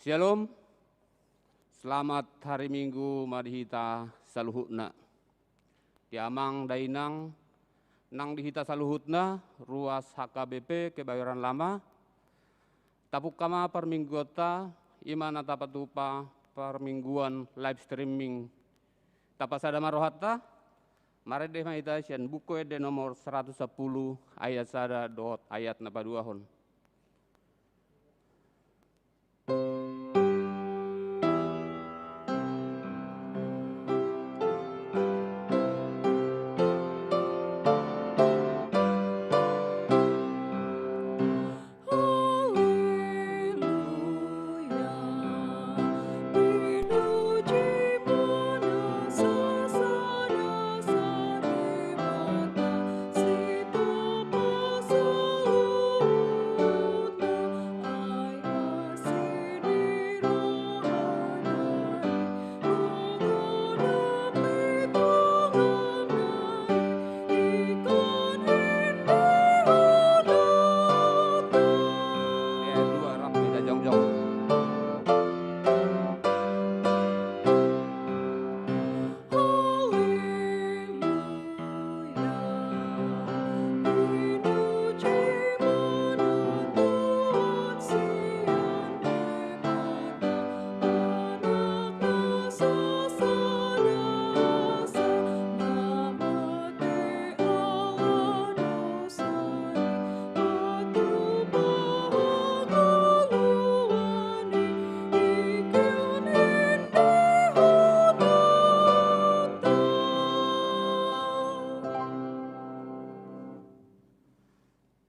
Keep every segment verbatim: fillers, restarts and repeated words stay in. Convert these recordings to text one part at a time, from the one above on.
Syalom. Selamat hari Minggu ma di hita saluhutna. Di amang dainang nang di hita saluhutna, ruas H K B P Kebayoran Lama. Tapungka ma parmingguonta, i ma na tapatupa parmingguan live streaming. Tapasada ma rohanta, marende ma hita sian Buku Ende nomor saratus sampulu, ayat sada dohot ayat na paduahon.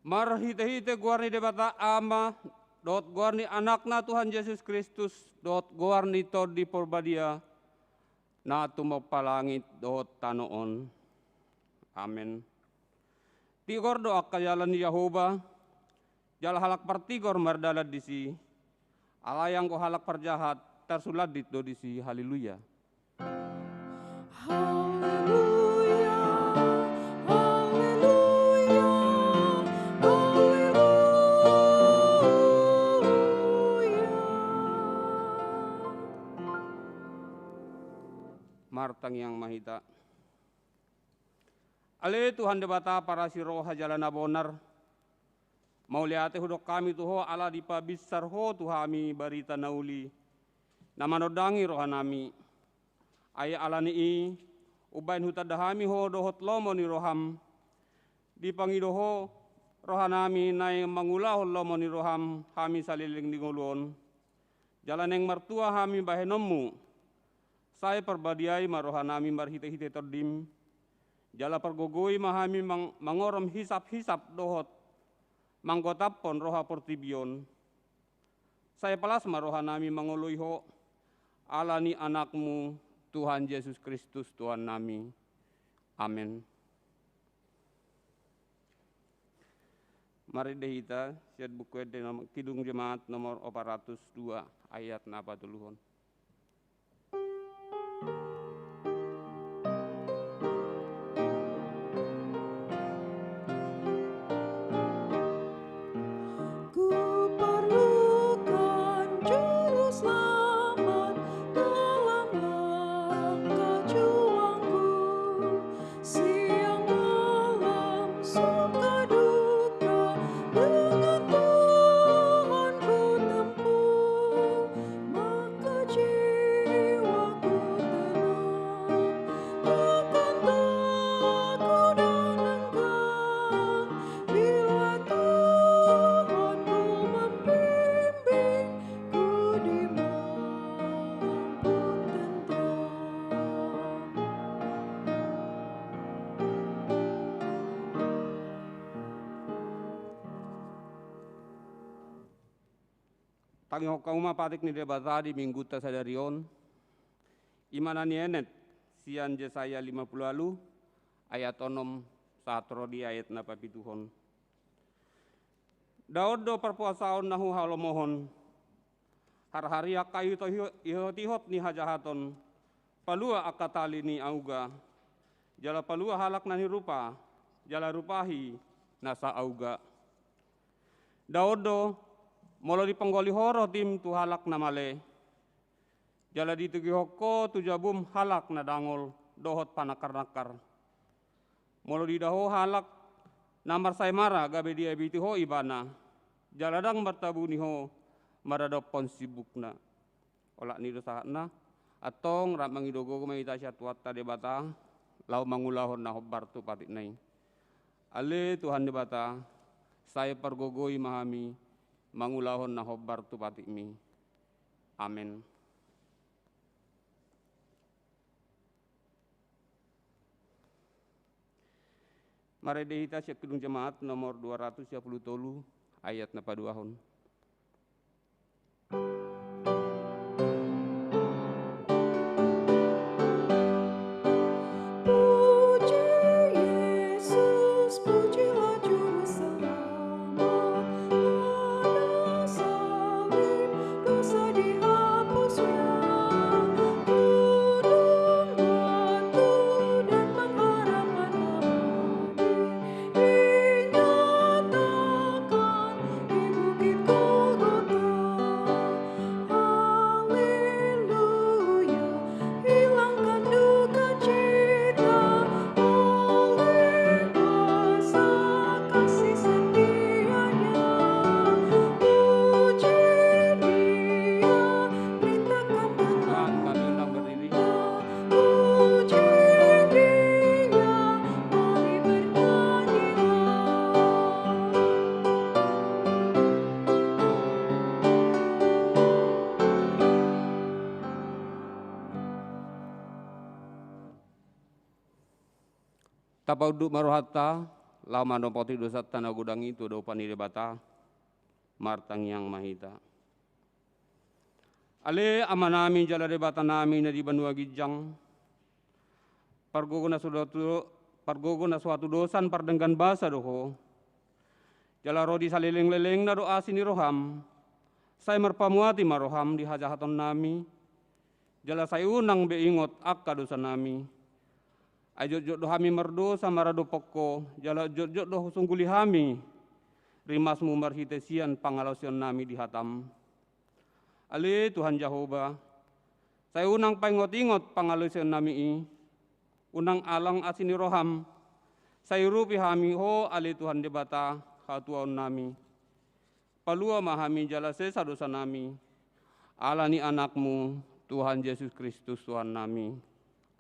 Marhite-hite goar ni Debata Ama, dohot goar ni Anakna Tuhan Jesus Kristus, dohot goar ni Tondi Porbadia, na tumompa langit dohot tano on. Amen. Tigor do angka jala ni Jahowa, jala halak partigor mardalan disi. Alai anggo halak parjahat, tarsulandit do disi. Haleluya. Haleluya, haleluya, haleluya. Martangiang ma hita. Ale Tuhan Debata parasi roha jala na bonar, mauliate hudok hami tu Ho ala dipabinsar Ho tu hami barita na uli, na manondangi rohanami. Ai ala ni i, umbahen hutanda hami Ho dohot lomo ni roham, dipangido Ho rohanami naeng mangulahon lomo ni roham hami saleleng ni ngolu on. Jala naeng martua hami bahenonmu. Sai parbadiai ma rohanami marhite-hite Tondim. Jala pargogoi ma hami mang-, mangorom hisap-hisap dohot manggotaphon roha portibi on. Sai palas ma rohanami mangoloi Ho, ala ni Anakmu, Tuhan Jesus Kristus, Tuhannami. Amen. Marende hita sian Buku Ende nom-, Kidung Jemaat nomor opat ratus dua, ayat na patoluhon. Kuperlukan juru selamat dalam langkah juangku. Siang malam suka duka dengan Tuhan ku tempuh, maka jiwaku tenang. Takkan takut dan enggan bila Tuhan ku membimbing. Ku di malam pun tentram. Tangihon hamu ma patik ni Debata di Minggunta sadari on. I ma na nienet sian Jesaya lima pulu ualu ayat onom sahat ro di ayat na papituhon. Dao on do parpuasaon na huhalomohon. Harhari angka ihot-ihot ni hajahaton, palua angka tali ni auga, jala palua halak na nirupa, jala rupahi nasa auga. Dao on do, molo dipanggoli ho roham tu halak na male, jala ditogihon ho tu jabum halak na dangol dohot panangkar-nangkar. Molo diida ho halak na marsaemara gabe diabiti ho ibana, jala ndang martabuni ho maradophon sibukna. Olat ni i do sahatna, antong rap mangido gogo ma hita sian Tuhanta Debata, laho mangulahon na hombar tu patikna i. Ale Tuhan Debata, sai pargogoi ma hami mangulahon na hombar tu patikmi. Amen. Marende hita sian Kidung Jemaat nomor dua ratus sia pulu tolu, ayat na paduahon. Puji Yesus, pujilah Juru Selamat. Pada salib dosa dihapusnya, gunung batu dan pengharapan abadi dinyatakan di Bukit Golgota. Haleluya, hilangkan duka cita oleh kuasa kasih setia-Nya. Puji Dia, perintahkan dan Kami undang berdiri. Puji Dia, mari bernyanyilah. Tapaunduk ma rohanta, laho manopoti dosanta na godang i tu adopan ni Debata, martangiang ma hita. Ale Amanami jala Debatanami na di banua ginjang, pargogo na so hatu-, pargogo na so hatudosan pardenggan basa do Ho. Jala ro di salelenglelengna do asi ni roham. Sai marpamuati ma roham di hajahatonnami. Jala sai unang be ingot angka dosanami. Ai jotjot do hami mardosa maradophon Ho, jala jotjot do husungguli hami rimasmu marhite sian pangalaosionnami di hatam. Ale Tuhan Jahowa, sai unang paingotingot pangalaosionnami i, unang alang asi ni roham, sai urupi hami Ho ale Tuhan Debata hatuaonnami. Palua ma hami jala sesa dosanami, ala ni Anakmu, Tuhan Jesus Kristus Tuhannami.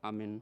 Amin.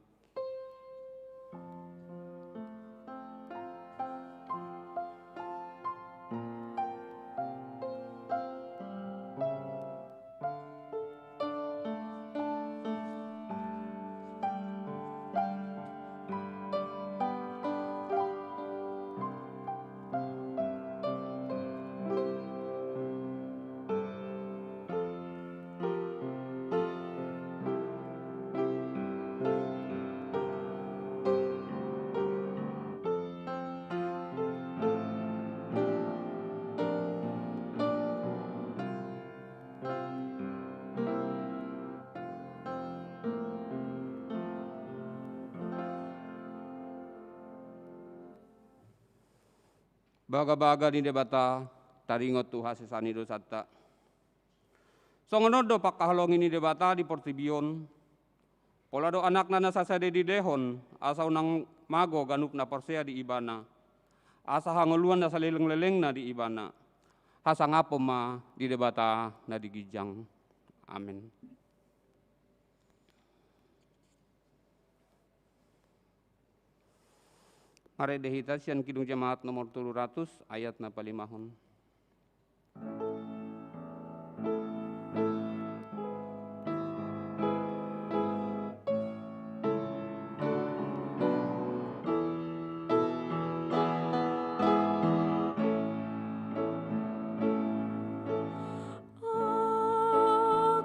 Bagabaga ni Debata taringot tu hasesaan ni dosanta. Songon on do pangkaholongi ni Debata di portibi on, pola do Anakna na sasada i dilehon, asa unang mago ganup na porsea di Ibana, asa hangoluan na salelenglelengna di Ibana. Hasangaphon ma di Debata na di ginjang. Amin. Marende hita sian Kidung Jemaat nomor tolu ratus, ayat na palimahon.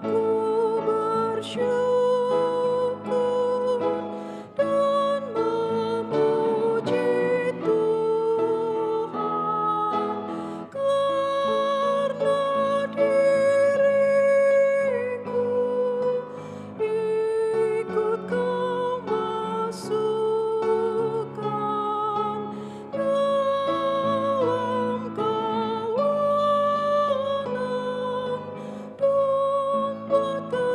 Aku bersyukur dan memuji Tuhan karena diriku ikut Kau masukkan dalam kawanan domba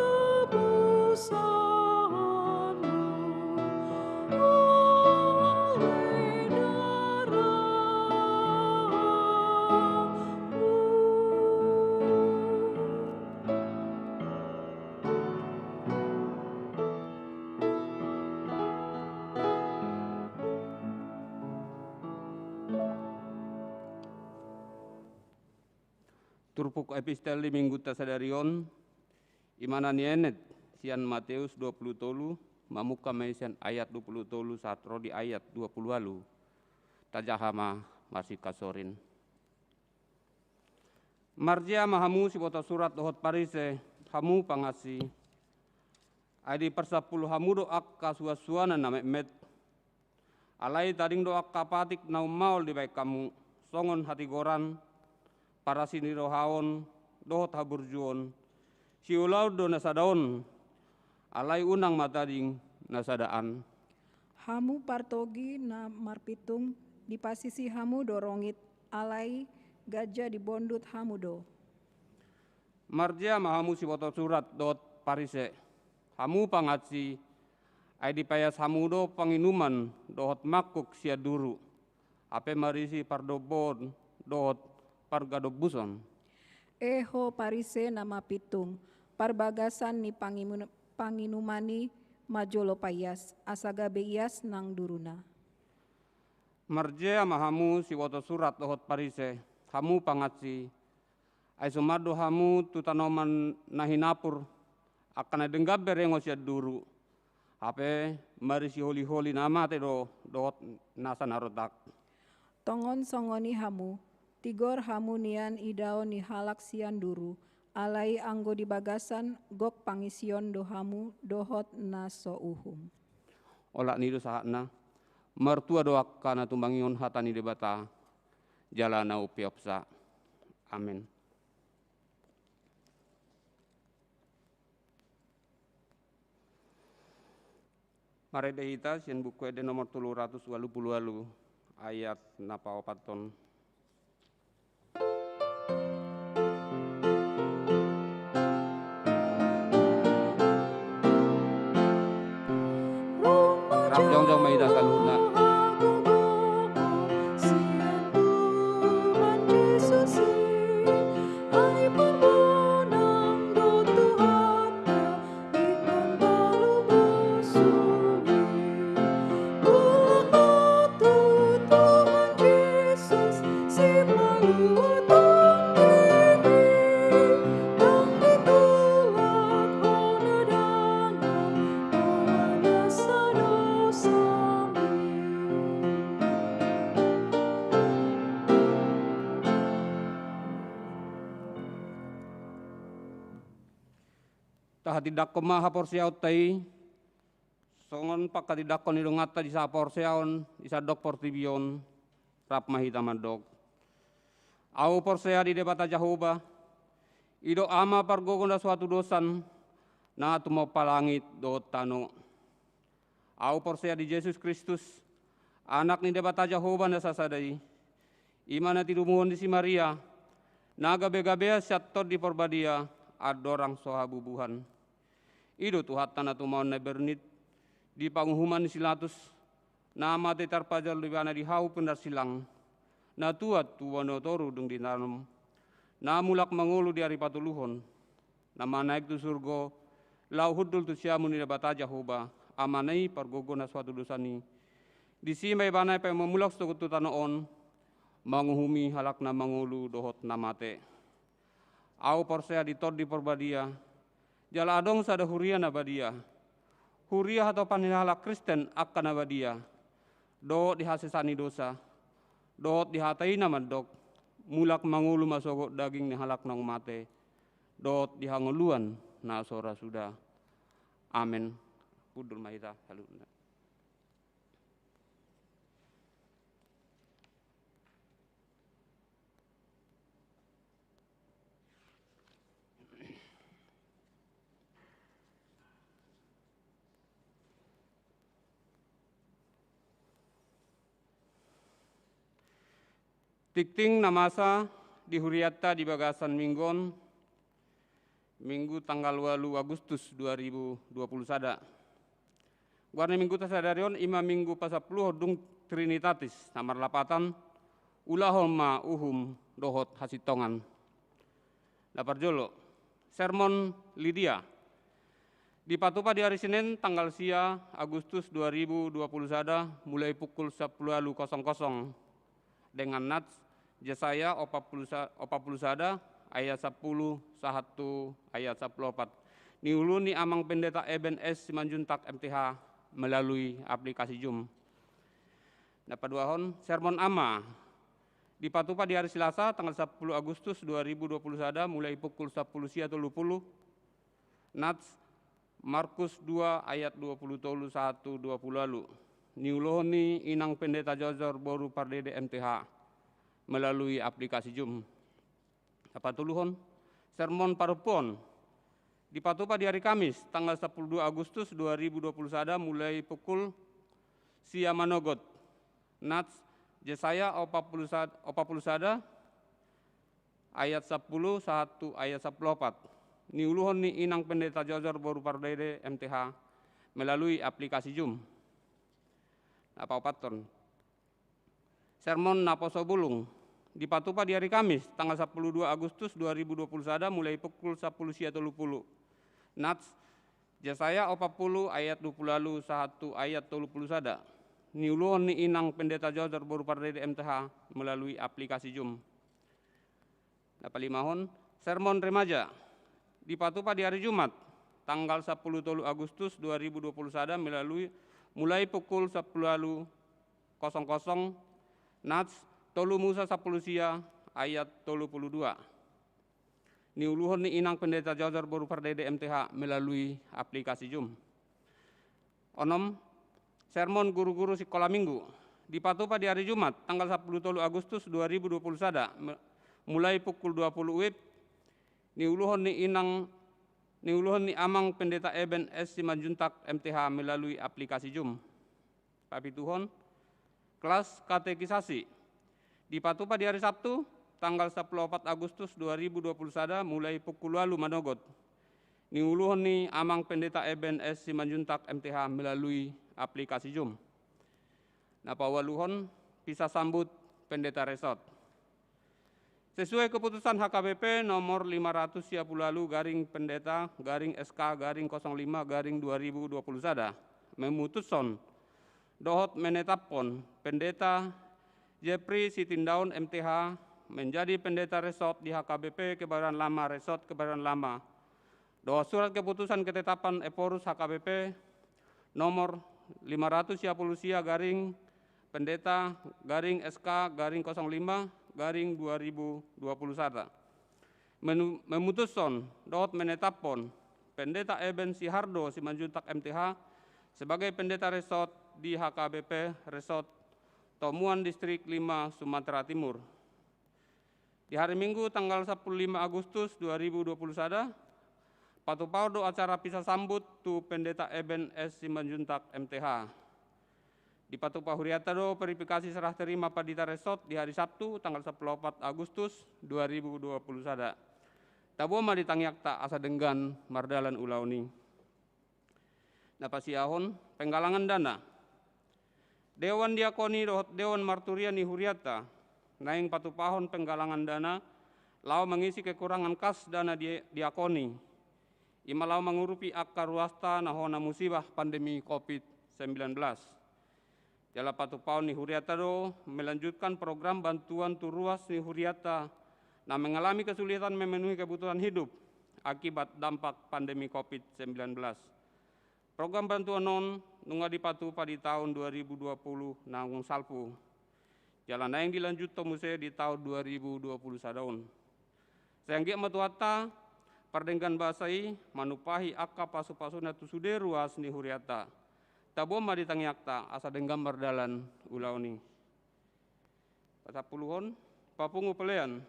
tebusan oleh darah-Mu. Turpuk epistel di minggunta sadari on, i ma na nienet sian Mateus dua pulu tolu, mamungka ma i sian ayat dua pulu tolu sahat ro di ayat dua pulu ualu. Tajaha ma marsipasorin. Marjea ma hamu sibotosurat dohot Parise, hamu pangansi. Ai diparsampulu hamu do angka suansuanan na metmet. Alai tading do angka patik na ummaol dibahen hamu, songon hatigoran, parasi ni roha on, dohot haburjuon. Siulaon do na sada on, alai unang ma tading na sada an. Hamu partogi na marpitung, dipasisi hamu do rongit, alai ganjang dibondut hamu do. Marjea ma hamu sibotosurat dohot Parise, hamu pangansi, ai dipaias hamu do panginuman dohot mangkuk sian duru, hape marisi pardomboon dohot pargadombuson. E ho Parise na mapitung, parbagasan ni pangimun-, panginuman i ma jolo paias, asa gabe ias nang duruna. Marjea ma hamu sibotosurat dohot Parise, hamu pangansi, ai somal do hamu tu tanoman na hinapur, angka na denggan berengon sian duru, hape marisi holiholi na mate do dohot nasa na rotak. Tongon songon i hamu, tigor hamu nian idaon ni halak sian duru, alai anggo di bagasan gok pangision do hamu dohot na so uhum. Olat ni do sahatna, martua do angka na tumangihon hata ni Debata, jala na umpeopsa. Amen. Marende hita sian Buku Ende nomor tolu ratus ualu pulu ualu, ayat na paopathon. Rap jongjong ma hita saluhutna. Tahatindanghon ma haporseaonta i, songon panghatindanghon ni donganta di sahaporseaon di sandok portibi on, rap ma hita mandok. Ahu porsea di Debata Jahowa, i do Ama pargogo na so hatudosan, na tumompa langit dohot tano. Ahu porsea di Jesus Kristus, Anak ni Debata Jahowa na sasada i, i ma na tinumuhon ni si Maria, na gabegabean sian Tondi Parbadia, andorang so habubuhan. I do Tuhanta na tumaon na bernit di panguhuman ni si Latus, na mate tarpajal do Ibana di hau pinarsilang, na tuat tu banua toru dung ditanom, na mulak mangolu di ari patoluhon, na manaek tu surgo, laho hundul tu siamun ni Debata Jahowa, Amana i pargogo na so hatudosan i. Disi ma Ibana pe mamulak sogot tu tano on, manguhumi halak na mangolu dohot na mate. Ahu porsea di Tondi Parbadia, jala adong sada huria na badia. Huria hatopan ni halak Kristen angka na badia, dohot di hasesaan ni dosa, dohot di hata i na mandok, mulak mangolu ma sogot daging ni halak naung mate, dohot di hangoluan na so ra suda. Amen. Hundul ma hita saluhutna. Tingting na masa di hurianta di bagasan minggu on, Minggu tanggal ualu Agustus dua ribu dua puluh sada. Goar ni mingguta sadari on i ma Minggu pasampuluhon dung Trinitatis, na marlapatan, ulahon ma uhum dohot hasintongan. Na parjolo, sermon Lidia. Dipatupa di ari Senen tanggal sia Agustus dua ribu dua puluh sada mulai pukul sampulu ualu kosong kosong. Dengan nats Jesaya opat pulu sa-, opat pulu sada ayat sampulu sahat tu ayat sampulu opat. Niulahon ni Amang Pendeta Eben S Simanjuntak M T H melalui aplikasi Zoom. Na paduahon, sermon Ama. Dipatupa di ari Selasa tanggal sampulu Agustus dua ribu dua puluh sada mulai pukul sampulu sia tolu pulu. Nats Markus dua ayat dua pulu tolu sahat tu dua pulu ualu. Niulahon ni Inang Pendeta Jojor boru Pardede M T H melalui aplikasi Zoom. Na patoluhon, sermon parompuon. Dipatupa di ari Kamis tanggal sampulu dua Agustus dua ribu dua puluh sada mulai pukul sia manogot. Nats Jesaya opat pulu sada, opat pulu sada ayat sampulu sahat tu ayat sampulu opat. Niulahon ni Inang Pendeta Jojor boru Pardede M T H melalui aplikasi Zoom. Na paopathon, sermon naposo bulung. Dipatupa di ari Kamis tanggal sampulu dua Agustus dua ribu dua puluh sada mulai pukul sampulu sia tolu pulu. Nats Jesaya opat pulu ayat dua pulu ualu sahat tu ayat tolu pulu sada. Niulahon ni Inang Pendeta Jojor boru Pardede M T H melalui aplikasi Zoom. Na palimahon, sermon remaja. Dipatupa di ari Jumat tanggal sampulu tolu Agustus dua ribu dua puluh sada melalui, mulai pukul sampulu ualu kosong kosong, nats Tolu Musa sampulu sia ayat tolu pulu dua. Niuluhon ni inang Pendeta Jojor boru Pardede M T H melalui aplikasi Zoom. Onom, sermon guru-guru sikola minggu. Dipatupa di hari Jumat, tanggal sampulu tolu Agustus dua ribu dua puluh sada, me-, mulai pukul dua puluh W I B, niuluhon ni inang, niuluhon ni amang Pendeta Eben S Simanjuntak M T H melalui aplikasi Zoom. Papituhon, kelas katekisasi. Dipatupa di hari Sabtu, tanggal sampulu opat Agustus dua ribu dua puluh sada, mulai pukul ualu manogot. Niuluhon ni amang Pendeta Eben S Simanjuntak M T H melalui aplikasi Zoom. Na paualuhon, pisasambut pendeta resort. Sesuai keputusan H K B P nomor lima ratus sia pulu ualu garing pendeta garing S K garing kosong lima garing dua ribu dua puluh sada, memutushon dohot menetapkon Pendeta Jeffrey Sitindaun M T H menjadi pendeta resort di H K B P Kebayoran Lama, Resort Kebayoran Lama, dohot surat keputusan ketetapan Ephorus H K B P nomor lima ratus sia pulu sia garing pendeta garing S K garing kosong lima garing dua ribu dua puluh sada. Menu-, memutushon dohot menetapkon Pendeta Eben Sihardo Simanjuntak M T H sebagai pendeta resort di H K B P Resort Tomuan, Distrik lima, Sumatera Timur. Di hari Minggu tanggal sampulu lima Agustus dua ribu dua puluh sada, patupahon do acara pisasambut tu Pendeta Eben S Simanjuntak M T H. Dipatupa hurianta do verifikasi serah terima pandita resort di hari Sabtu tanggal sampulu opat Agustus dua ribu dua puluh sada. Tabo ma di tangiangta asa denggan mardalan ulaon i. Na pasiahon, penggalangan dana. Dewan diakoni dohot dewan marturia ni hurianta naeng patupahon penggalangan dana laho mangisi kekurangan kas dana di-, diakoni. I ma laho mangurupi angka ruasta na hona musibah pandemi covid sembilan belas. Jala patupahon ni hurianta do melanjutkan program bantuan tu ruas ni hurianta na mengalami kesulitan memenuhi kebutuhan hidup akibat dampak pandemi covid sembilan belas. Program bantuan on nunga dipatupa di taon dua ribu dua puluh naung salpu. Jala naeng dilanjuthon muse di taon dua ribu dua puluh sada on. Sai anggiat ma Tuhanta pardenggan basa i manumpahi angka pasupasuna tu sude ruas ni hurianta. Tabo ma di tangiangta asa denggan mardalan ulaon i. Pasampuluhon, papungu pelean.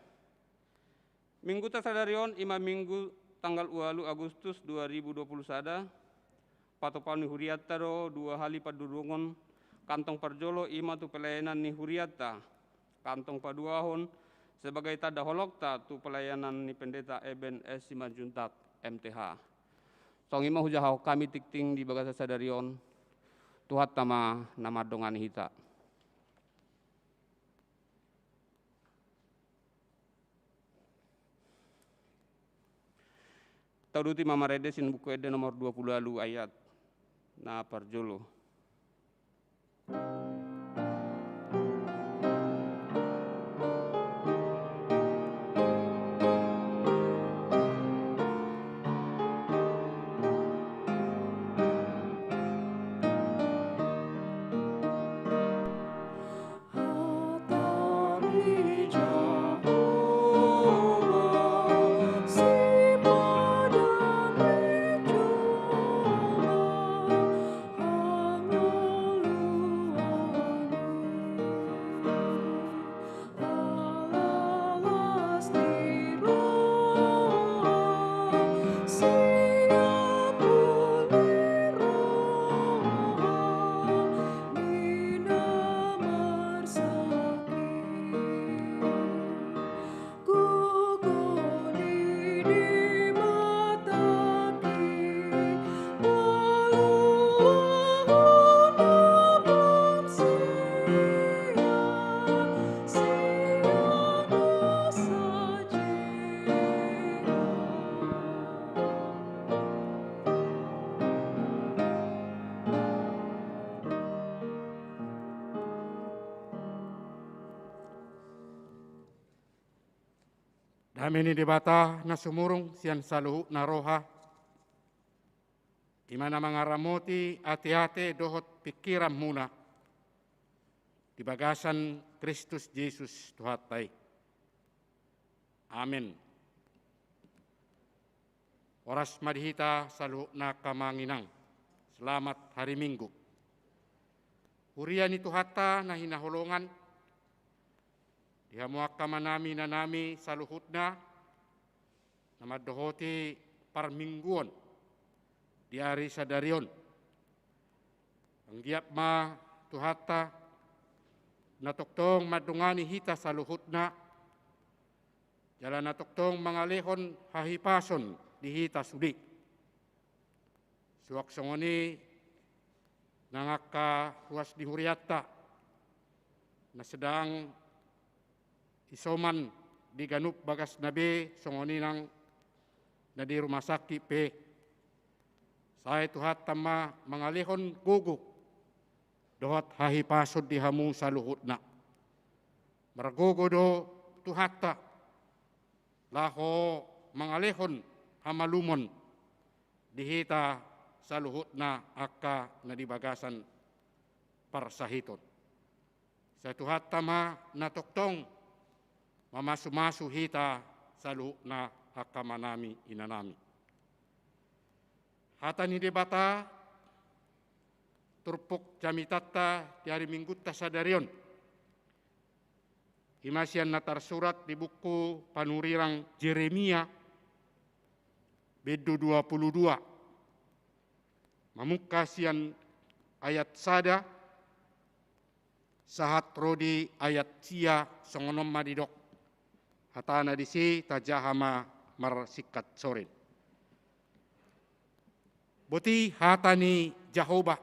Mingguta sadari on, i ma Minggu tanggal ualu Agustus dua ribu dua puluh sada, patupahon ni hurianta do dua hali pandudungon kantong parjolo, i ma tu pelayanan ni hurianta. Kantong paduahon sebagai tanda holongta tu pelayanan ni Pendeta Eben S Simanjuntak M T H. Songon i ma hujahahon hami tingting di bagasan sadari on. Tuhanta ma na mandongani hita. Tauduti ma marende sian Buku Ende nomor dua pulu ualu ayat na parjolo. Dame ni Debata na sumurung sian saluhutna roha, i ma na mangaramoti ateate dohot pingkiranmuna di bagasan Kristus Jesus Tuhanta i. Amen. Horas ma di hita saluhutna angka amang inang. Selamat hari Minggu. Huria ni Tuhanta na hinaholongan, di hamu angka amanami inanami saluhutna, na mandohoti parmingguon di ari sadari on. Anggiat ma Tuhanta na tongtong mandongani hita saluhutna, jala na tongtong mangalehon hahipason di hita sude. Suang songon i nang angka ruas di hurianta na sedang isoman di ganup bagasna be, songon i nang na di rumah sakit pe. Sai Tuhanta ma mangalehon gogo dohot hahipason di hamu saluhutna. Margogo do Tuhanta laho mangalehon hamalumon di hita saluhutna angka na di bagasan parsahiton. Sai Tuhanta ma na tongtong mamasumasu hita saluhutna angka amanami inanami. Hata ni Debata turpuk jamitanta di ari Minggunta sadari on, i ma sian na tarsurat di buku panurirang Jeremia, bindu dua pulu dua, mamungka sian ayat sada sahat ro di ayat sia. Songon on ma didok hatana disi, tajaha ma marsingkat sorin. Boti hata ni Jahowa: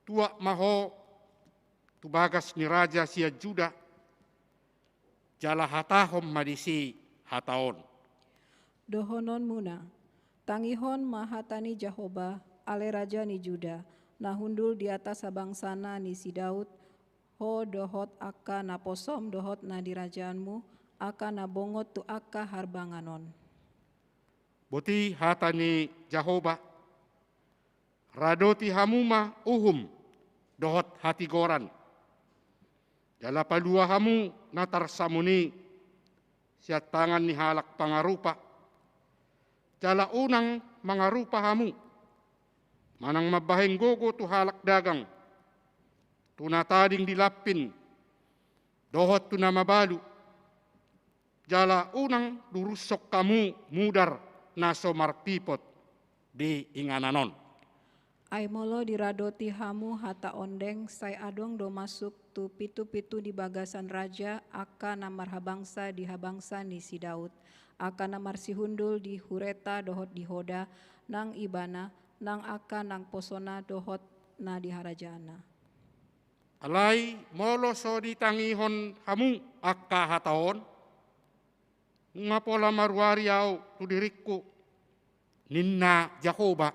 Tuat ma ho tu bagas ni raja sian Juda, jala hatahon ma disi hata on. Dohononmuna: Tangihon ma hata ni Jahowa, ale raja ni Juda, na hundul di atas habangsana ni si Daud, ho dohot angka naposom dohot na di rajaanmu, angka na bongot tu angka harbangan on. Boti hata ni Jahowa: Radoti hamu ma uhum dohot hatigoran, jala palua hamu na tarsamuni sian tangan ni halak pangarupa. Jala unang mangarupa hamu, manang mambahen gogo tu halak dagang, tu na tading di lampin, dohot tu na mabalu. Jala unang durushon hamu mudar na so marpipot di inganan on. Ai molo diradoti hamu hata ondeng, sai adong do masuk tu pitu-pitu di bagasan raja angka na marhabangsa di habangsa ni si Daud, angka na marsihundul di hureta dohot di hoda nang ibana, nang angka naposona dohot na di harajaanna. Alai molo so ditangihon hamu angka hata on, nunga pola maruari ahu tu diringku, ninna Jahowa,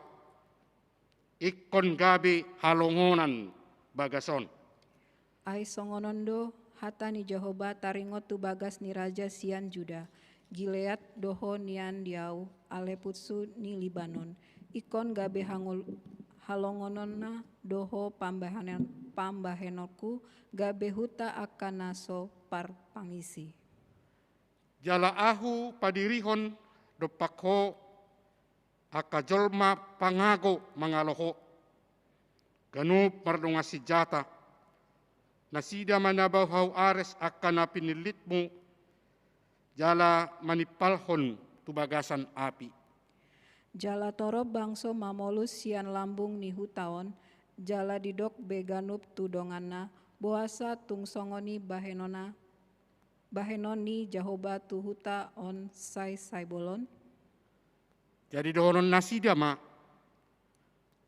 ingkon gabe halongonan bagas on. Ai songon on do hata ni Jahowa taringot tu bagas ni raja sian Juda: Gilead do ho nian di ahu, ale punsu ni Libanon. Ingkon gabe hangol-, halongononna do ho pambahenon-, pambahenonku, gabe huta angka na so parpangisi. Jala ahu padirihon dompak ho angka jolma pangago mangalo ho, ganup mardongan sinjata. Nasida ma na bau hau ares angka na pinillitmu, jala manimpalhon tu bagasan api. Jala torop bangso mamolus sian lambung ni huta on, jala didok be ganup tu donganna: Boasa tung songon i bahenonna, bahenon ni Jahowa tu huta on sai, sai bolon? Jadi dohonon nasida ma: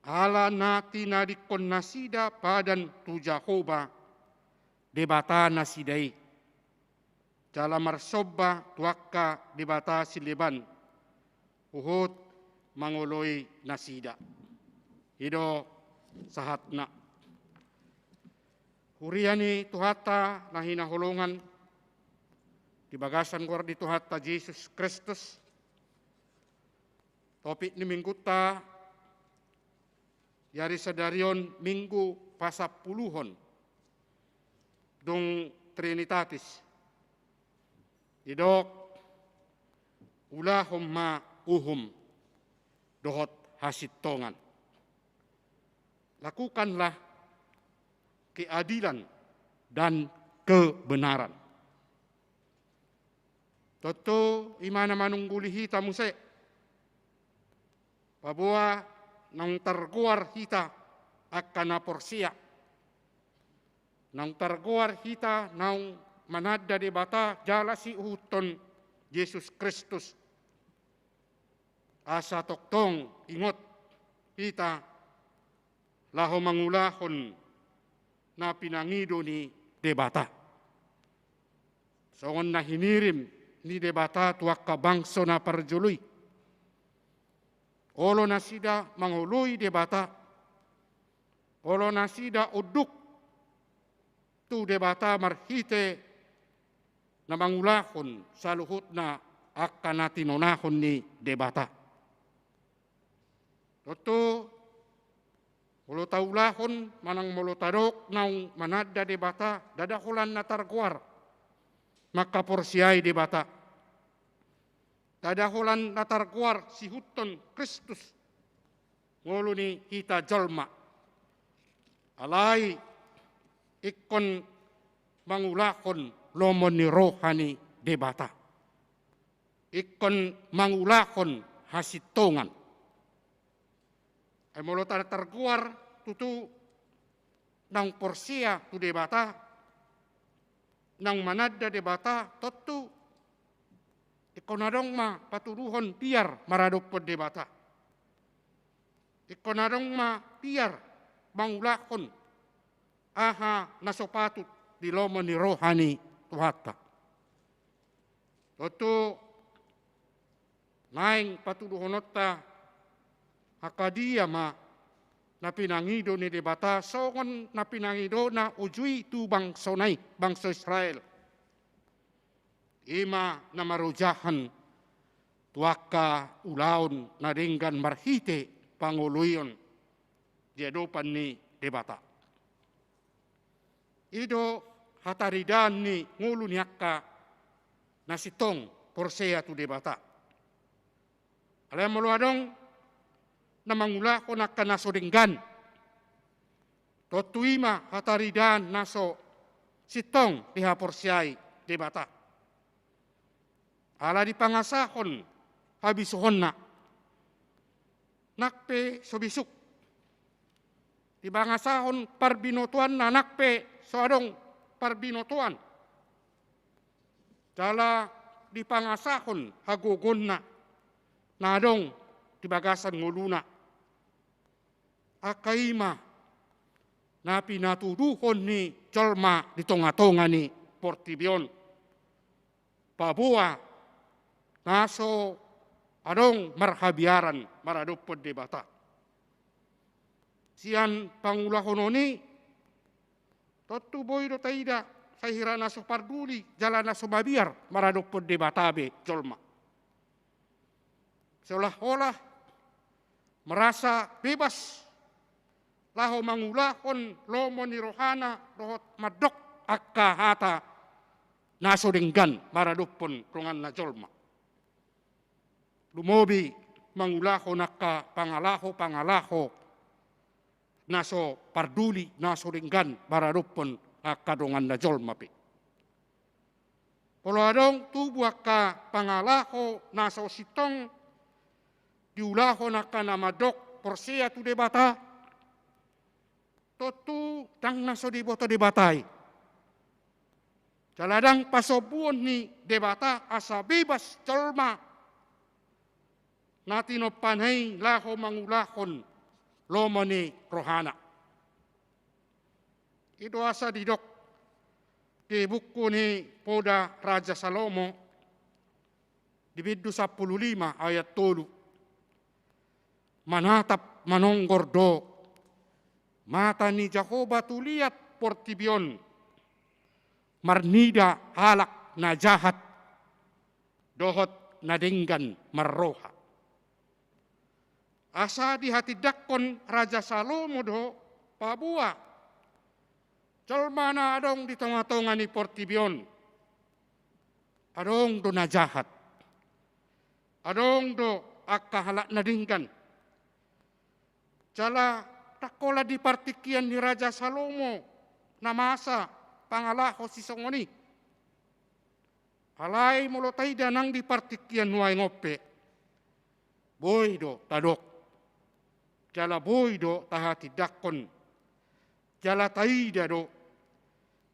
Ala na tinadingkon nasida padan tu Jahowa, Debata nasida i, jala marsomba tu angka debata sileban, huhut mangoloi nasida. I do sahatna. Huria ni Tuhanta na hinaholongan, di bagasan goar ni Tuhanta Jesus Kristus, topik ni Minggunta di ari sadari on Minggu Pasampuluhon. dung Trinitatis. Didok, ulahon ma uhum dohot hasintongan. Lakukanlah keadilan dan kebenaran. Tontu i ma na manungguli hita muse. Paboa naung targoar hita angka na porsea. Naung targoar hita naung mananda Debata jala siuhuthon Jesus Kristus. Asa tongtong ingot hita laho mangulahon na pinangido ni Debata. Songon na hinirim ni Debata tu angka bangso na parjolo i. Olo nasida mangoloi Debata. Olo nasida unduk tu Debata marhite na mangulahon saluhutna angka na tinonahon ni Debata. Tontu molo taulahon manang molo tadok naung mananda Debata, ndada holan na targoar mangkaporseai Debata. Ndada holan na targoar siuhuthon Kristus ngolu ni hita jolma. Alai ingkon mangulahon lomo ni roha ni Debata. Ingkon mangulahon hasintongan. Ai molo tar-, targoar tutu naung porsea tu Debata, naung mananda Debata, tontu ingkon adong ma patuduhon biar maradophon Debata. Ingkon adong ma biar mangulahon aha na so patut di lomo ni roha ni Tuhanta. Tontu naeng patuduhononta, angka dia ma na pinangido ni Debata songon na pinangidona uju i tu bangsona i, bangso Israel. I ma na marojahan tu angka ulaon na denggan marhite pangoloion di adopan ni Debata. I do hataridaan ni ngolu ni angka na sintong porsea tu Debata. Alai molo adong na mangulahon angka na so denggan, tontu i ma hataridaan na so sintong dihaporseai Debata. Ala dipangasahon habisuhonna, nang pe so bisuk. Dipangasahon parbinotoanna, nang pe so adong parbinotoan. Jala dipangasahon hagogoonna na adong di bagasan ngoluna. Angka i ma na pinatuduhon ni jolma di tongatonga ni portibi on. Paboa na so adong marhabiaran maradophon Debata. Sian pangulahonon i, tontu boi do taida sai hira na so parduli jala na so mabiar maradophon Debata be jolma. Seolah-olah merasa bebas laho mangulahon lomo ni rohana dohot mandok angka hata na so denggan maradophon donganna jolma. Lumobi mangulahon angka pangalaho-pangalaho na so parduli, na so denggan maradophon angka donganna jolma pe. Molo adong tubu angka pangalaho na so sintong diulahon angka na mandok porsea tu Debata, tontu ndang na so diboto Debata i. Jala ndang pasombuon ni Debata asa bebas jolma na tinompana i laho mangulahon lomo ni rohana. I do asa didok di buku ni Poda Raja Salomo di bindu sampulu lima ayat tolu. Manatap manonggor do mata ni Jahowa tu liat portibi on, marnida halak na jahat dohot na denggan marroha. Asa dihatindangkon Raja Salomo do paboa Jolma na adong di tongatonga ni portibi on, adong do na jahat, adong do angka halak na denggan. Jala ndang holan di partingkian ni Raja Salomo na masa pangalaho sisongon i. Alai molo taida nang di partingkian nuaeng on pe, boi do tadok, jala boi do tahatindangkon, jala taida do,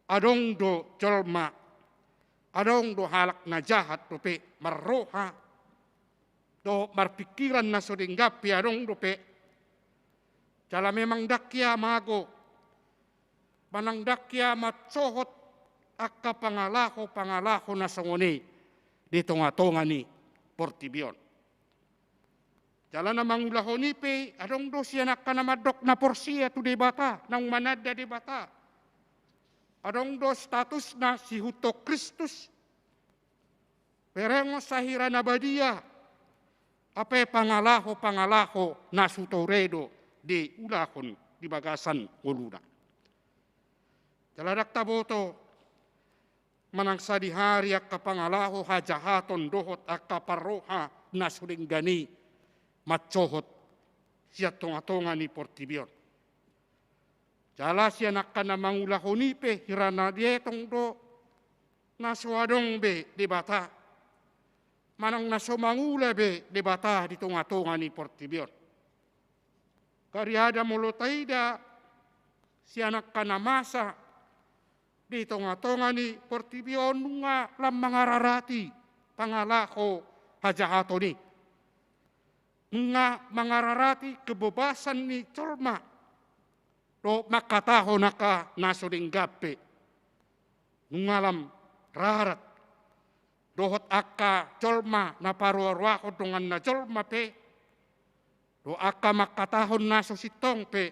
adong do jolma, adong do halak na jahat dope, marroha dohot marpingkiran na so denggan pe adong dope. Jala memang ndang hea mago, manang ndang hea mansohot angka pangalaho-pangalaho na songon i di tongatonga ni portibi on. Jala na mangulahon i pe, adong do sian angka na mandok na porsea tu Debata, naung mananda Debata. Adong do statusna sihuthon Kristus, berengon sahira na badia, hape pangalaho-pangalaho na sutor i do diulahon di bagasan ngoluna. Jala ndang taboto manang sadihari angka pangalaho hajahaton dohot angka parroha na so denggan i mansohot sian tongatonga ni portibi on. Jala sian angka na mangulahon i pe hira na dietong do na so adong be Debata, manang na so mangula be Debata di tongatonga ni portibi on. Kariada molo taida sian angka na masa di tongatonga ni portibi on, nunga lam mangararati pangalaho hajahaton i. Nunga mangararati kebebasan ni jolma dohot mangkatahon angka na so denggan pe. Nunga lam rarat dohot angka jolma na paroaroahon donganna jolma pe, dohot angka mangkatahon na so sintong pe,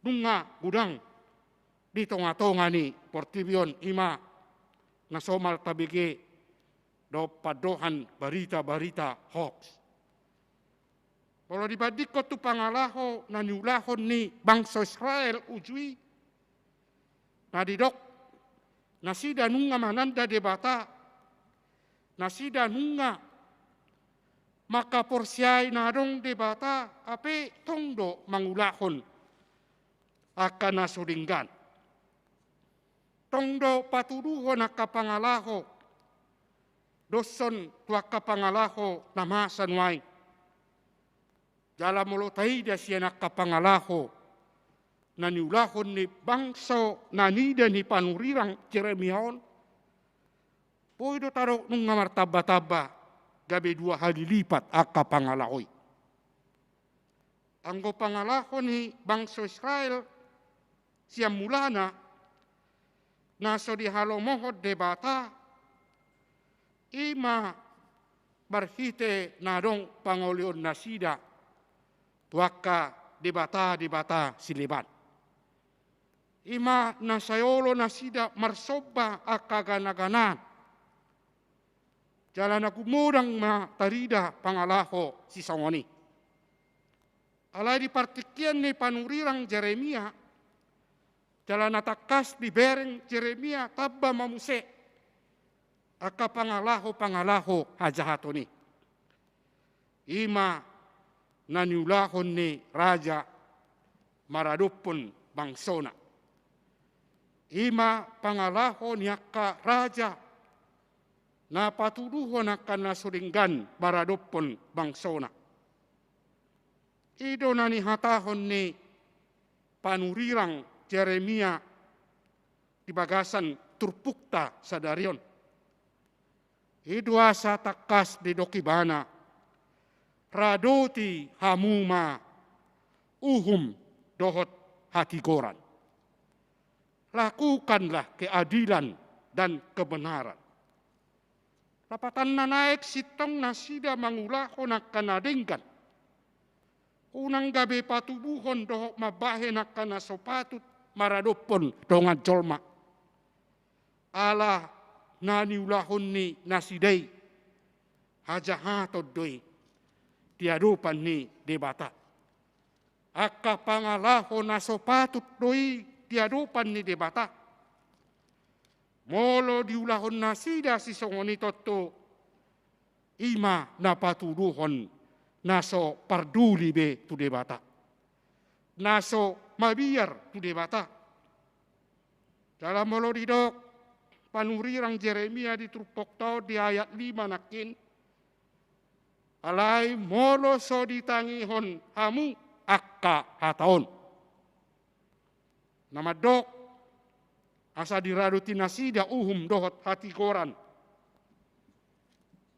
nunga godang di tongatonga ni portibi on, i ma na somal tabege dohot pandohan barita-barita hoax. Molo dibandingkon tu pangalaho na niulahon ni bangso Israel uju i, na didok nasida nunga mananda Debata, nasida nunga mangkaporseai na adong Debata, hape tong do mangulahon angka na so denggan. Tong do patuduhon angka pangalaho doshon tu angka pangalaho na masa nuaeng. Jala molo taida sian angka pangalaho na niulahon ni bangso na nida ni panurirang Jeremia on, boi do tadok nunga martamba-tamba gabe dua hali lipat angka pangalaho i. Anggo pangalaho ni bangso Israel sian mulana na so dihalomohon Debata, i ma marhite na adong pangolion nasida tu angka debata-debata sileban. I ma na sai olo nasida marsomba angka gana-ganaan. Jala na gumodang ma tarida pangalaho sisongon i. Alai di partingkian ni panurirang Jeremia, jala na tangkas dibereng Jeremia tamba ma muse angka pangalaho-pangalaho hajahaton i. I ma na niulahon ni raja maradophon bangsona. I ma pangalaho ni angka raja na patuduhon angka na so denggan maradophon bangsona. I do na nihatahon ni panurirang Jeremia di bagasan turpukta sadari on. I do asa tangkas didok ibana, radoti hamu ma uhum dohot hatigoran. Lakukanlah keadilan dan kebenaran. Lapatanna naeng sintong nasida mangulahon angka na denggan. Unang gabe patubuhon dohot mambahen angka na so patut maradophon dongan jolma. Ala na niulahon ni nasida i hajahaton do i di adopan ni Debata. Angka pangalaho na so patut do i di adopan ni Debata. Molo diulahon nasida sisongon i tontu, i ma na patuduhon na so parduli be tu Debata, na so mabiar tu Debata. Jala molo didok panurirang Jeremia di turpukta on di ayat lima nangkin, alai molo so ditangihon hamu angka hata on, na mandok asa diradoti nasida uhum dohot hatigoran,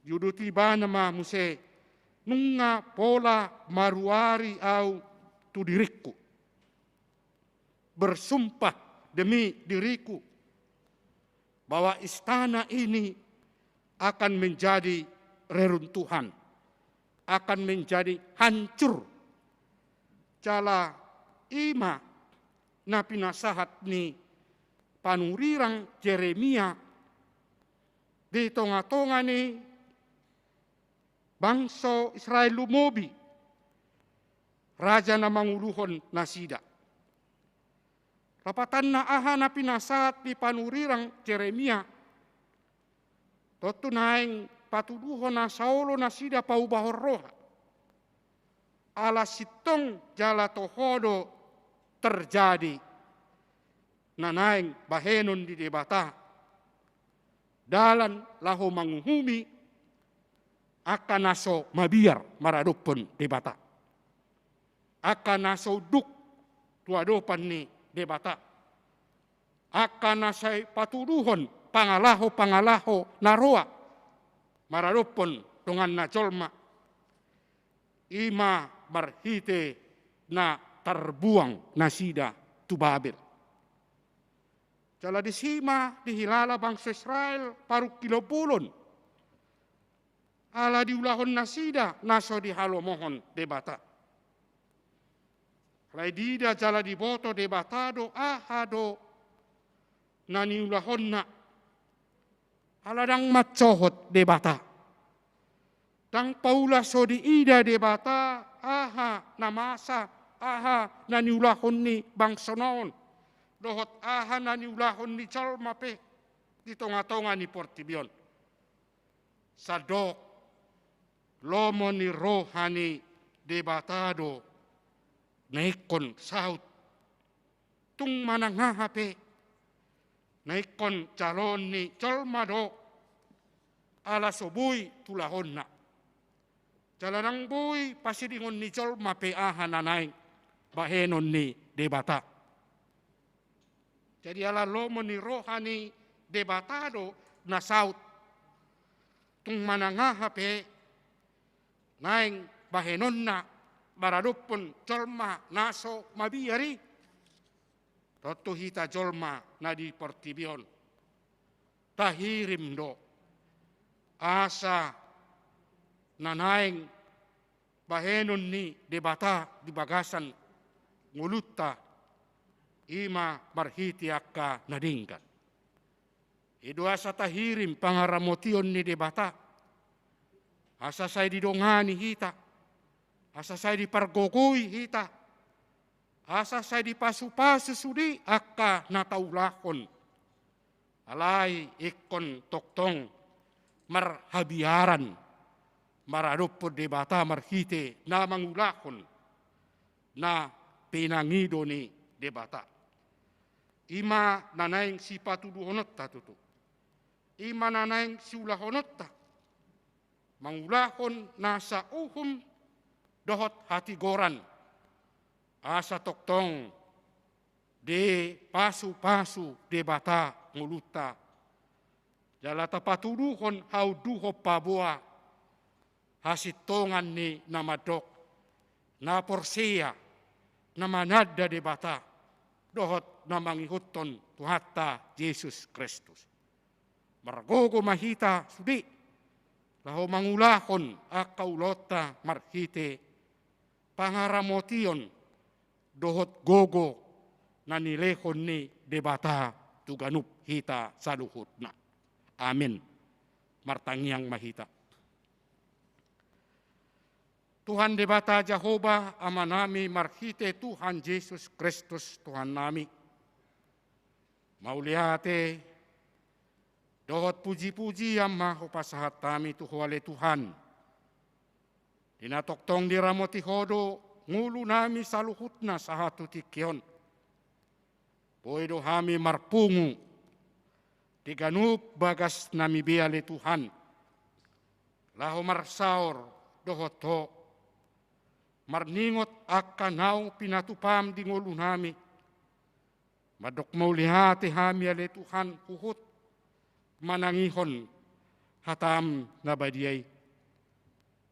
diuduti ibana ma muse, nunga pola maruari au tu diringku, bersumpah demi diriku, bahwa istana ini akan menjadi reruntuhan, akan menjadi hancur. Jala i ma na pinasahat ni panurirang Jeremia di tonga-tonga ni bangso Israel, lumobi raja na manguluhon nasida. Lapatanna, aha na pinasahat ni panurirang Jeremia? Tontu naeng patuduhon asa olo nasida paubahon roha. Ala sintong jala toho do terjadi na naeng bahenon ni Debata, dalan laho manguhumi angka na so mabiar maradophon Debata, angka na so unduk tu adopan ni Debata, angka na sai patuduhon pangalaho-pangalaho na roa maradophon donganna jolma, i ma marhite na tarbuang nasida tu Babel. Jala disi ma dihilala bangso Israel parungkilon bolon, ala diulahon nasida na so dihalomohon Debata. Alai diida jala diboto Debata do aha do na niulahonna. Ala ndang mansohot Debata. Ndang paula so diida Debata aha na masa, aha na niulahon ni bangsona on dohot aha na niulahon ni jolma pe di tonga-tonga ni portibi on. Sandok lomo ni roha ni Debata do na ingkon saut. Tung manang aha pe, na ingkon jaloon ni jolma do, ala so boi tulahonna. Jala ndang boi pasidingon ni jolma pe aha na naeng bahenon ni Debata. Jadi ala lomo ni roha ni Debata do na saut. Tung manang aha pe naeng bahenonna maradophon jolma na so mabiar i, tontu hita jolma na di portibi on tahirim do asa na naeng bahenon ni Debata di bagasan ngolunta, i ma marhite angka na denggan. I do asa tahirim pangaramotion ni Debata, asa sai didongani hita, asa sai dipargogoi hita, asa sai dipasu-pasu sude angka na taulahon. Alai ingkon tongtong marhabiaran maradophon Debata marhite na mangulahon na pinangido ni Debata. I ma na naeng sipatuduhononta tutu. I ma na naeng siulahononta. Mangulahon nasa uhum dohot hatigoran. Asa tongtong dipasu-pasu Debata ngolunta. Jala tapatuduhon haunduhon paboa hasintongan ni na mandok, na porsea, na mananda Debata, dohot na mangihuthon Tuhanta Jesus Kristus. Margogo ma hita sude laho mangulahon angka ulaonta marhite pangaramotion dohot gogo na nilehon ni Debata tu ganup hita saluhutna. Amin. Martangiang ma hita. Tuhan Debata Jahowa, Amanami, marhite Tuhan Jesus Kristus Tuhannami, Mauliate dohot puji-pujian ma hupasahat hami tu Ho ale Tuhan. Di na tongtong diramoti Ho do ngolunami saluhutna sahat tu tingki on. Boi do hami marpungu di ganup bagasnami be ale Tuhan, laho marsaor dohot Ho, marningot angka naung pinatupaM di ngolunami. Mandok mauliate hami ale Tuhan huhut manangihon hataM na badia i.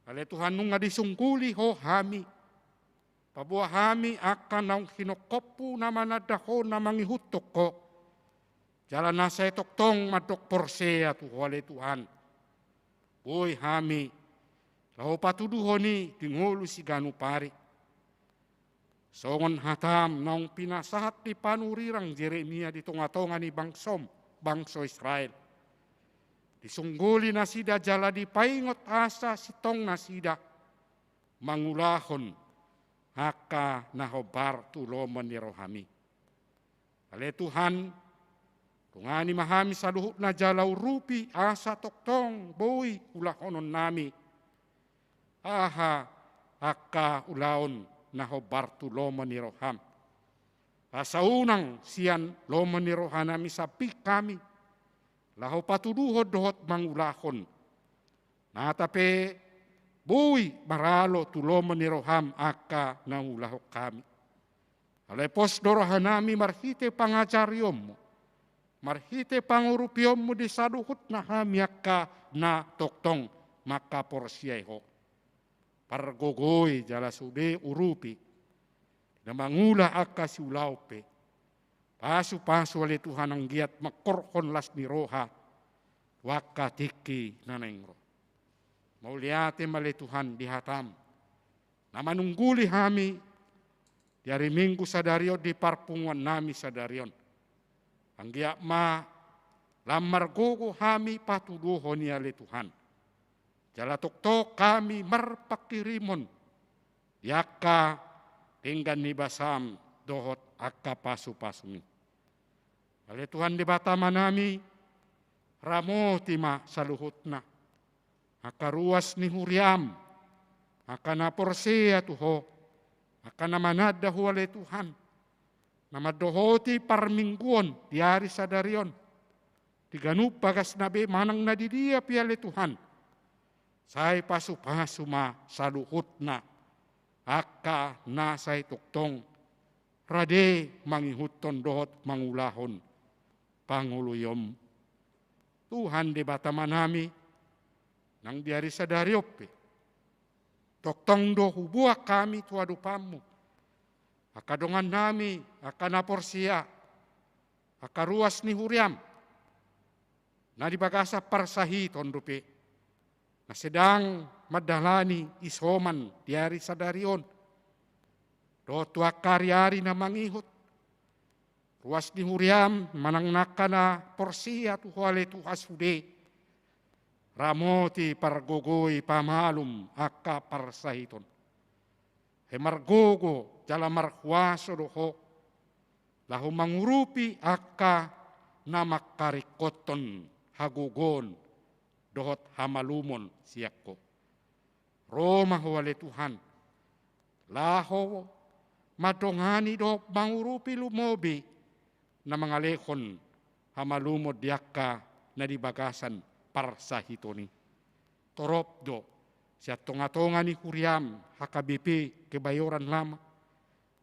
Ale Tuhan, nunga disungguli Ho hami. Paboa hami angka naung hinongkopMu na mananda Ho, na mangihuthon Ho. Jala na sai tongtong mandok porsea tu Ho ale Tuhan. Boi hami laho patuduhon i di ngolu siganup ari. Songon hataM naung pinasahat ni panurirang Jeremia di tonga-tonga ni bangsoM, bangso Israel. Disungguli nasida jala dipaingot asa sintong nasida mangulahon angka na hombar tu lomo ni rohaMi. Ale Tuhan, dongani ma hami saluhutna jala urupi asa tongtong boi ulahononnami aha angka ulaon na hombar tu lomo ni rohaM. Asa unang sian lomo ni rohanami sambing hami laho patuduhon dohot mangulahon, nata pe boi maralo tu lomo ni rohaM angka na huulahon hami. Alai pos do rohanami marhite pangajarionMu, marhite pangurupionMu di saluhutna hami angka na tongtong mangkaporseai Ho. Pargogoi jala sude urupi na mangula angka siulaon pe. Pasu-pasu ale Tuhan anggiat mangkorhon las ni roha tu angka tingki na naeng ro. Mauliate ma ale Tuhan di hataM na manungguli hami di ari Minggu sadari on, di parpunguannami sadari on. Anggiat ma lam margogo hami patuduhon i ale Tuhan. Jala tongtong hami marpanghirimon di angka denggan ni basaM dohot angka pasu-pasuMi. Ale Tuhan Debata Amanami, ramoti ma saluhutna angka ruas ni huriaM, angka na porsea tu Ho, angka na mananda Ho ale Tuhan, na mandohoti parmingguon di ari sadari on, di ganup bagasna be manang na di dia pe ale Tuhan. Sai pasu-pasu ma saluhutna angka na sai tongtong rade mangihuthon dohot mangulahon pangoloionMu. Tuhan Debata Amanami, nang di ari sadari on pe tongtong do huboan hami tu adopanMu angka dongannami, angka na porsea, angka ruas ni huriaM na di bagasan parsahiton dope, na sedang mandalani isoman di ari sadari on dohot tu angka ari-ari na mangihut. Ruas ni huriaM manang angka na porsea tu Ho ale Tuhan sude, ramoti, pargogoi, pamalum angka parsahiton. Ai margogo jala marhuaso do Ho laho mangurupi angka na mangkaringkothon hagogoon dohot hamalumon sian Ho. Ro ma Ho ale Tuhan laho mandongani dohot mangurupi lumobi na mangalehon hamalumon di angka na di bagasan parsahiton i. Torop do sian tonga-tonga ni huriaM H K B P Kebayoran Lama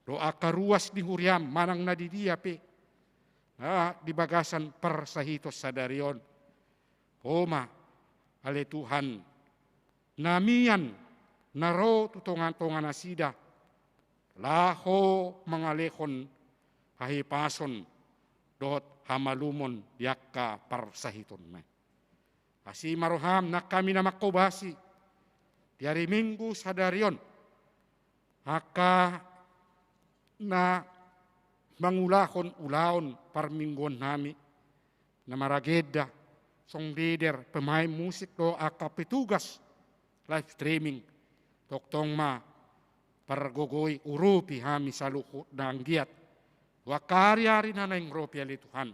dohot angka ruas ni huriaM manang na di dia pe na di bagasan parsahiton sadari on. Ho ma ale Tuhan na mian na ro tu tonga-tonga nasida laho mangalehon hahipason dohot hamalumon di angka parsahitonna i. Asi ma rohaM nang hami na manghobasi di ari Minggu sadari on angka na mangulahon ulaon parmingguonnami, na maragenda, song leader, pemain musik dohot angka petugas live streaming. Tongtong ma pargogoi, urupi hami saluhutna anggiat tu angka ari-ari na naeng ro pe ale Tuhan.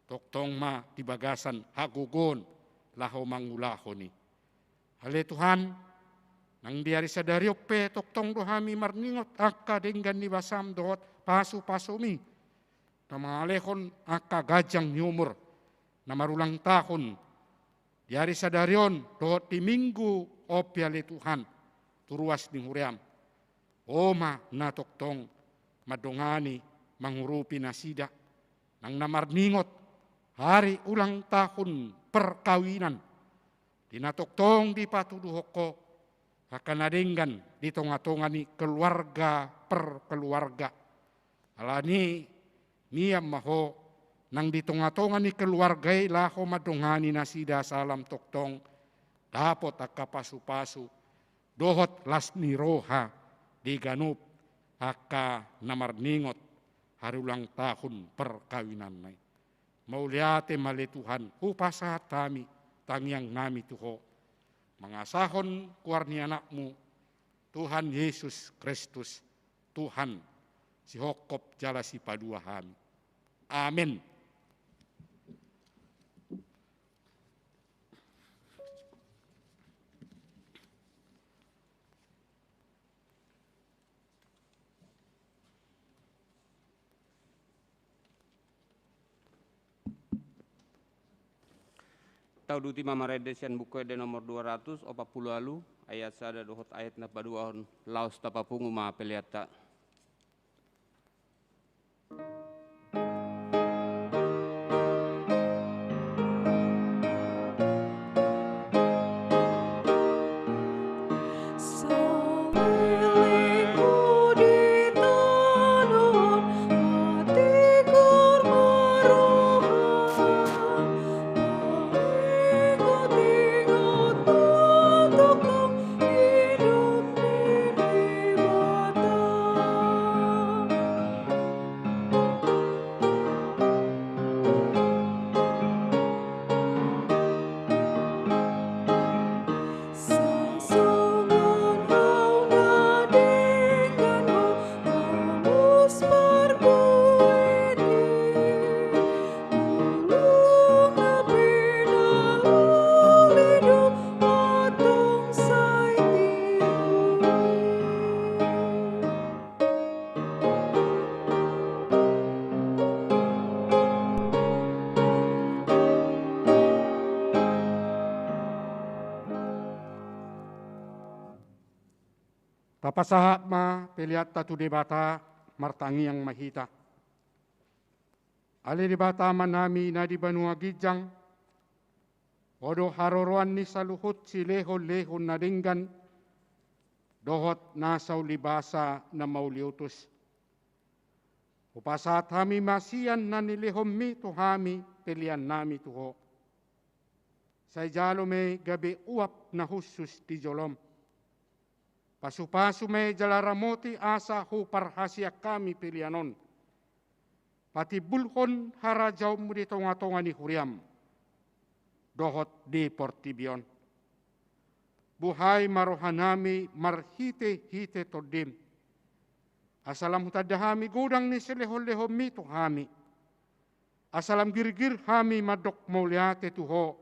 tongtong ma di bagasan hagogoon laho mangulahon i. Ale Tuhan, nang di ari sadari on pe tongtong do hami marningot angka denggan ni basaM dohot pasu-pasuMi, na mangalehon angka ganjang ni umur na marulang tahun di ari sadari on dohot di minggu on pe ale Tuhan, tu ruas ni huriaM. Ho ma na tongtong mandongani, mangurupi nasida, nang na marningot hari ulang tahun perkawinan, di na tongtong dipatuduhon Ho angka na denggan di tonga-tonga ni keluarga per keluarga. Alani i, nian ma Ho nang di tonga-tonga ni keluarga i laho mandongani nasida asa lam tongtong dapot angka pasu-pasu dohot las ni roha di ganup angka na marningot hari ulang tahun perkawinanna i. Mauliate ma ale Tuhan, hupasahat hami tangiangnami tu Ho, mangasahon goar ni AnakMu, Tuhan Jesus Kristus, Tuhan, sihophop jala sipalua hami. Amen. Tauduti ma marende sian Buku Ende nomor dua ratus opat pulu ualu, ayat sada dohot ayat na paduahon, laos tapapungu ma peleanta. Tapasahat ma peleanta tu Debata, martangiang ma hita. Ale Debata Amanami na di banua ginjang, Ho do haroroan ni saluhut silehon-lehon na denggan dohot nasa ulibasa na mauliutus. Hupasahat hami ma sian na nilehonMi tu hami peleannami tu Ho. Sai jalo ma i gabe uap na hushus di joloM. Pasupasu ma i jala ramoti asa huparhaseang hami pelean on. Patimbulhon harajaonMu di tonga-tonga ni huriaM dohot di portibi on. Buhai ma rohanami marhite-hite TondiM. Asa lam hutanda hami godang ni silehon-lehonMi tu hami. Asa lam girgir hami mandok mauliate tu Ho,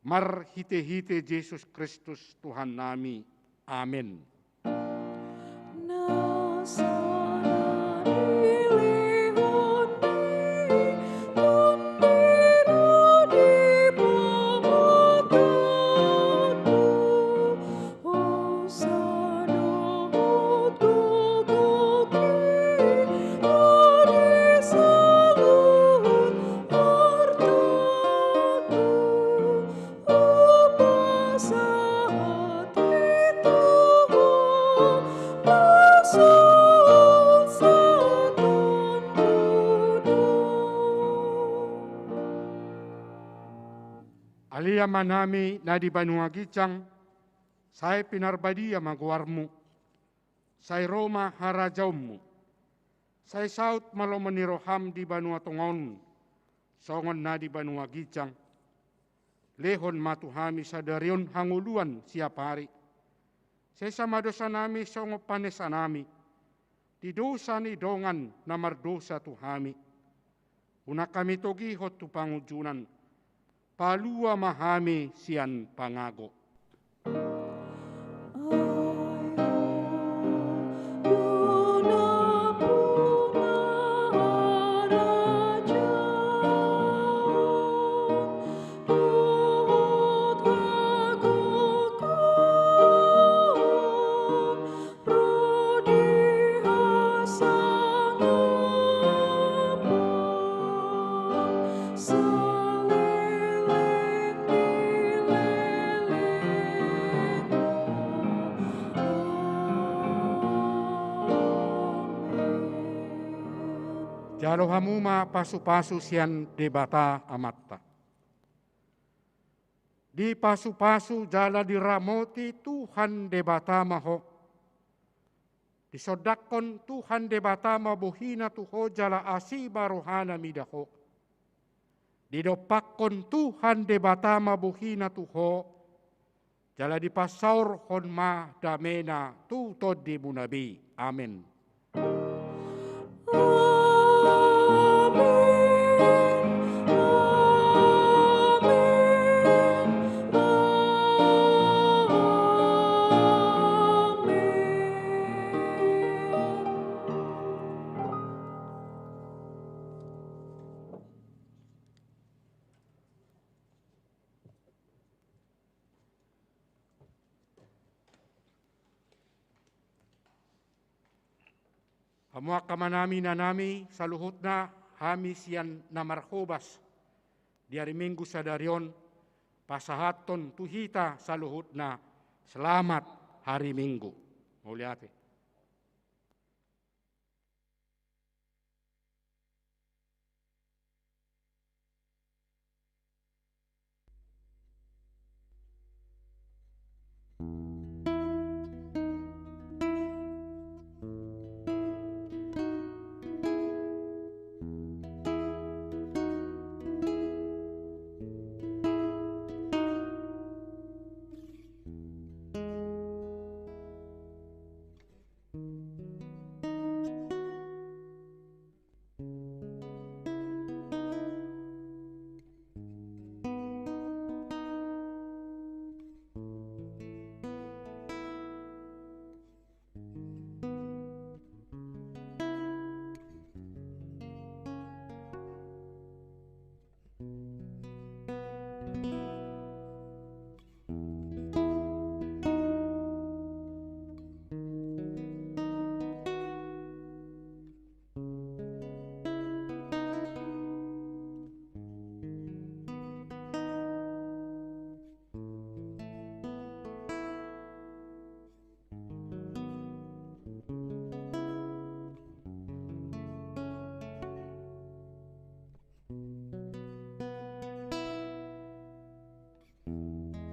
marhite-hite Jesus Kristus Tuhannami. Amen. Ale Amanami na di banua ginjang, sai pinarbadia ma goarMu. Sai ro ma harajaonMu. Sai saut ma lomo ni rohaM di banua tonga on, songon na di banua ginjang. Lehon ma tu hami sadari on hangoluan siapari. Sesa ma dosanami songon panesanami di dosa ni dongan na mardosa tu hami. Unang hami togihon tu pangunjunan, palua ma hami sian pangago. Jalo hamu ma pasupasu sian Debata Amanta. Dipasupasu jala diramoti Tuhan Debata ma ho. Disondangkon Tuhan Debata ma bohina tu ho jala asi ma rohana mida ho. Didompakkon Tuhan Debata ma bohina tu ho, jala dipasaorhon ma damena tu tondimuna be. Amen. Hamu angka amanami, inanami, saluhutna hami sian na marhobas di ari Minggu sadari on, pasahathon tu hita saluhutna selamat hari Minggu. Mauliate.